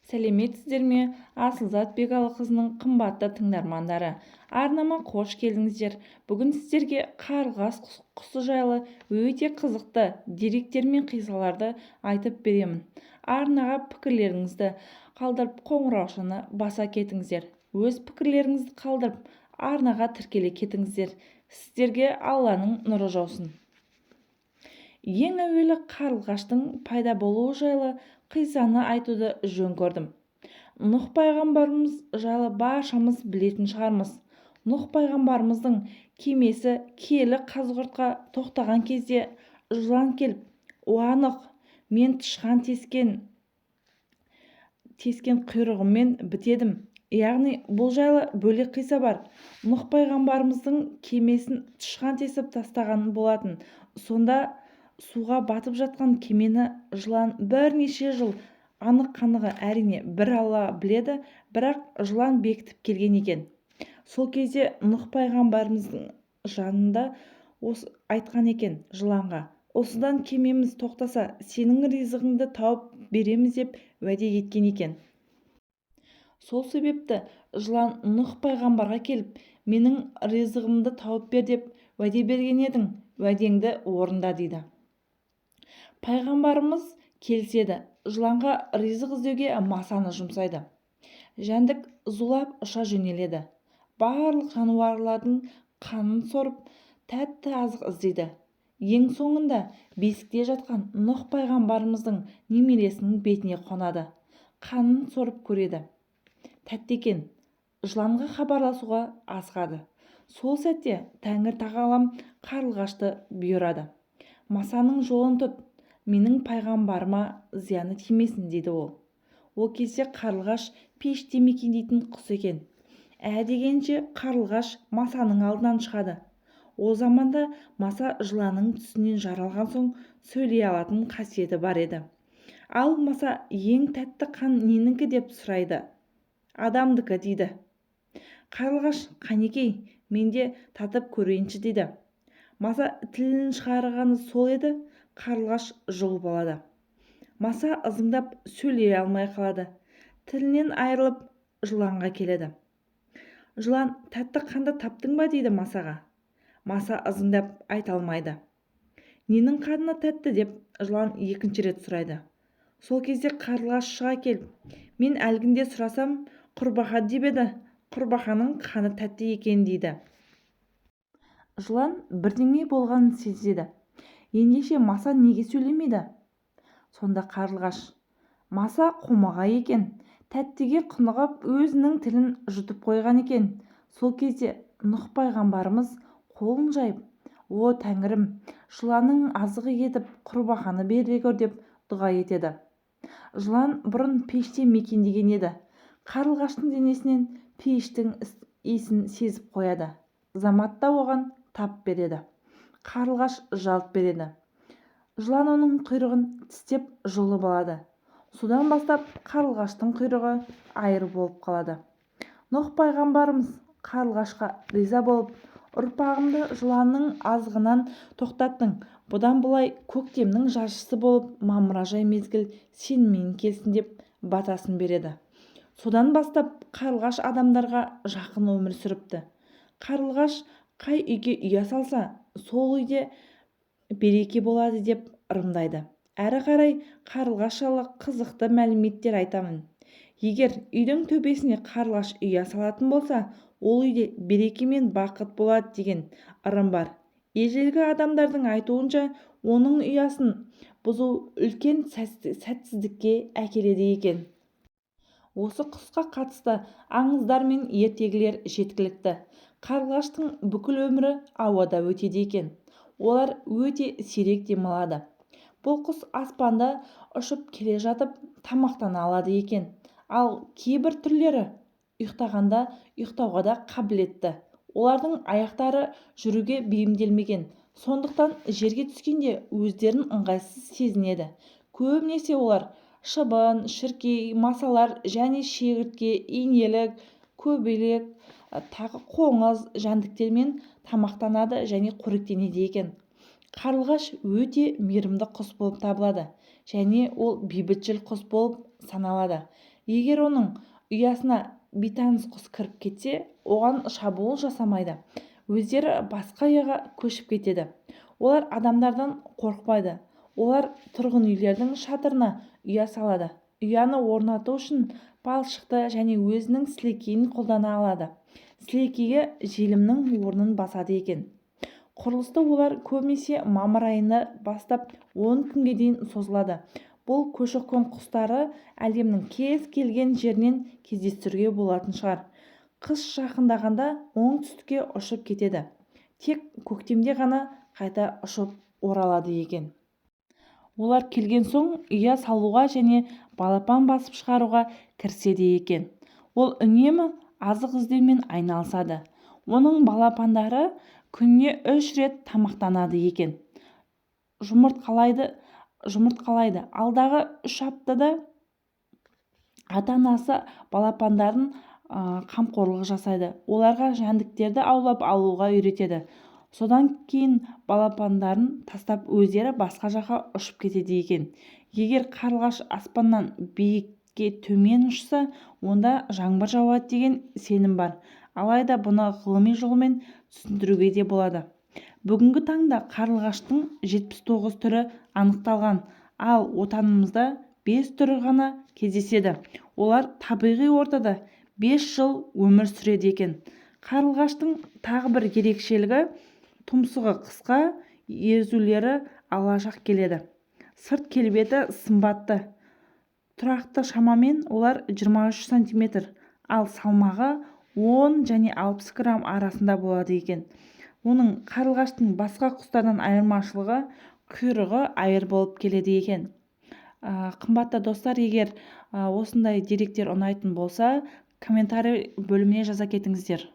Сәлеметсіздер ме, Асылзат Бегалықызының қымбатты тыңдармандары! Арнама қош келдіңіздер! Бүгін сіздерге қарлығаш құсы жайлы өте қызықты деректер мен қиссаларды айтып беремін. Арнаға пікірлеріңізді қалдырып, қоңыраушаны баса кетіңіздер. Өз пікірлеріңізді қалдырып, арнаға тіркеле кетіңіздер. Сіздерге Алланың нұры жаусын. Ең әуелі қарлығаштың пайда болуы жайлы қиссаны айтуды жөн көрдім. Нұх пайғамбарымыз жайлы баршамыз білетін шығармыз. Нұх пайғамбарымыздың кемесі киелі Қазығұртқа тоқтаған кезде жылан келіп, «Уа, Нұх, мен тышқан тескен құйрығыммен бітедім». Яғни бұл жайлы бөлек қисса бар. Нұх пайғамбарымыздың кемесін тышқан тесіп тастаған болатын. Сонда суға батып жатқан кемені жылан бірнеше жыл, анық-қанығы, әрине, бір Алла біледі, бірақ жылан бекітіп келген екен. Сол кезде Нұх пайғамбарымыздың жанында осы айтқан екен жыланға: «Осыдан кемеміз тоқтаса, сенің ризығыңды тауып береміз», – деп уәде еткен екен. Сол себепті жылан Нұх пайғамбарға келіп, «Менің ризығымды тауып бер деп уәде берген едің, уәдеңді орында», – дейді. Пайғамбарымыз келіседі. Жыланға ризық іздеуге масаны жұмсайды. Жәндік зулап ұша жөнеледі. Барлық жануарлардың қанын сорып, тәтті азық іздейді. Ең соңында бесікте жатқан Нұх пайғамбарымыздың немересінің бетіне қонады. Қанын сорып көреді. Тәтті екен. Жыланға хабарласуға асығады. Сол сәтте Тәңір тағалам қарлығашты бұйырады. «Масаның жолын тұт, менің пайғамбарыма зияны тимесін», – дейді ол. Ол кезде қарлығаш пейіште мекендейтін құс екен. Ә дегенше қарлығаш масаның алдынан шығады. О заманда маса жыланның түсінен жаралған соң сөйлей алатын қасиеті бар еді. Ал маса «Ең тәтті қан ненікі?» деп сұрайды. «Адамдікі», – дейді. Қарлығаш: «Қанекей, мен де татып көрейінші», – дейді. Маса тілін шығарғаны сол еді, қарлығаш жұлып алады. Маса ызыңдап сөйлей алмай қалады. Тілінен айырылып, жыланға келеді. Жылан: «Тәтті қанды таптың ба?» – дейді масаға. Маса ызыңдап айта алмайды. «Ненің қаны тәтті?» – деп жылан екінші рет сұрайды. Сол кезде қарлығаш шыға келіп, «Мен әлгінде сұрасам, құрбақа деп еді, құрбақаның қаны тәтті екен», – дейді. Жылан бірдеңе болғанын сезеді. «Ендеше маса неге сөйлемейді?» Сонда қарлығаш: «Маса қомағай екен, тәттіге құнығып, өзінің тілін жұтып қойған екен». Сол кезде Нұх пайғамбарымыз қолын жайып, «О, Тәңірім, жыланның азығы етіп құрбақаны бере көр», – деп дұға етеді. Жылан бұрын пейіште мекендеген еді. Қарлығаштың денесінен пейіштің иісін сезіп қояды. Заматта оған тап береді. Қарлығаш жалт береді. Жылан оның құйрығын тістеп жұлып алады. Содан бастап қарлығаштың құйрығы айыр болып қалады. Нұх пайғамбарымыз қарлығашқа риза болып, «Ұрпағымды жыланның азығынан тоқтаттың, бұдан былай көктемнің жаршысы болып, мамыражай мезгіл сенімен келсін», – деп батасын береді. Содан бастап қарлығаш адамдарға жақын өмір сүріпті. Қарлығаш қай үйге ұя салса, сол үйде береке болады деп ырымдайды. Әрі қарай қарлығаш жайлы қызықты мәліметтер айтамын. Егер үйдің төбесіне қарлығаш ұя салатын болса, ол үйде береке мен бақыт болады деген ырым бар. Ежелгі адамдардың айтуынша, оның ұясын бұзу үлкен сәтсіздікке әкеледі екен. Осы құсқа қатысты аңыздар мен ертегілер жеткілікті. Қарлығаштың бүкіл өмірі ауада өтеді екен. Олар өте сирек демалады. Бұл құс аспанда ұшып келе жатып тамақтана алады екен. Ал кейбір түрлері ұйықтағанда ұйықтауға да қабілетті. Олардың аяқтары жүруге бейімделмеген, сондықтан жерге түскенде өздерін ыңғайсыз сезінеді. Көбінесе олар шыбын шіркей, масалар және шегіртке, инелік, көбелек, тағы қоңыз жәндіктермен тамақтанады және қоректенеді екен. Қарлығаш өте мейірімді құс болып табылады және ол бейбітшіл құс болып саналады. Егер оның ұясына бейтаныс құс кіріп кетсе, оған шабуыл жасамайды, өздері басқа ұяға көшіп кетеді. Олар адамдардан қорықпайды. Олар тұрғын үйлердің шатырына ұя салады. Ұяны орнату үшін балшықты және өзінің сілекейін қолдана алады. Сілекейі желімнің орнын басады екен. Құрылысты олар көбінесе мамыр айында бастап 10 күнге дейін созылады. Бұл көші-қон құстары әлемнің кез келген жерінен кездестіруге болатын шығар. Қыс жақындағанда оңтүстікке ұшып кетеді. Тек көктемде ғана қайта ұшып оралады екен. Олар келген соң ұя салуға және балапан басып шығаруға кіріседі екен. Ол үнемі азық іздеумен айналысады. Оның балапандары күніне 3 рет тамақтанады екен. Жұмыртқалайды. Алдағы 3 аптада ата-анасы балапандарын қамқорлық жасайды. Оларға жәндіктерді аулап алуға үйретеді. Содан кейін балапандарын тастап өздері басқа жаққа ұшып кетеді екен. Егер қарлығаш аспаннан биікке төмен ұшса, онда жаңбыр жауады деген сенім бар. Алайда бұны ғылыми жолмен түсіндіруге де болады. Бүгінгі таңда қарлығаштың 79 түрі анықталған, ал отанымызда 5 түрі ғана кездеседі. Олар табиғи ортада 5 жыл өмір сүреді екен. Қарлығаштың тағы бір ерекшелігі: тұмсығы қысқа, езулері алашақ келеді. Сырт келбеті сымбатты. Тұрақты шамамен олар 23 сантиметр, ал салмағы 10 және 60 грамм арасында болады екен. Оның қарлығаштың басқа құстардан айырмашылығы құйрығы айыр болып келеді екен. Қымбатты достар, егер осындай деректер ұнайтын болса, комментарий бөліміне жаза кетіңіздер.